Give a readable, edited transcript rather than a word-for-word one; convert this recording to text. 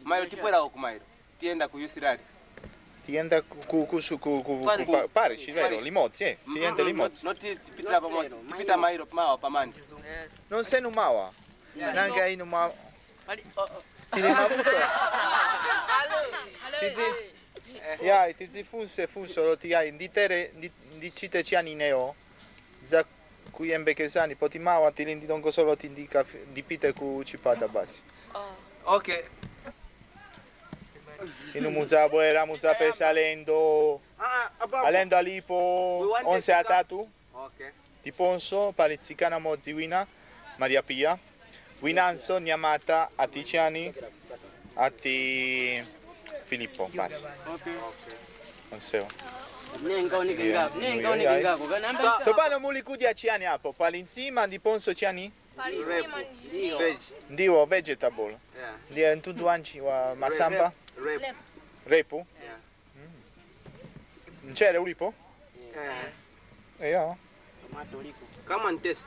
Mailo tipwera uku mailo. Tienda ku youth rally. Tienda ku ku ku ku ku parish, vero? Limodzi, eh? Tienda limodzi. Not tipita pamodzi. Tipita mailo mawa pamanje. Non sei numawa. Nanga inu ma Tili mavuto. Tizi Ya, tizifunse funso loti yayi nditere ndichite chiyani ineyo za kuyembekezani poti mawa tili ndi dongosolo loti ndipite ku chipata basi. Okay. Inu mudzabwera mudzapeza alendo. Alendo alipo onse atatu. Okay. Ndiponso pali tsikana modzi wina Maria Pia. Winanso Nyamata ati chani ati Filippo basi. Okay. Onsewo. Nengaoneke ngako kanamba. Tsopano muli kudya chiyani apo? Pali nsima ndiponso chiyani? Veg. Ndiwo vegetable. Yeah. Ndiye mtundu wanji wa masamba? Rape. Repu? Yeah. Mchere ulipo? Yeah. Eya. Tomato liko. Come and taste.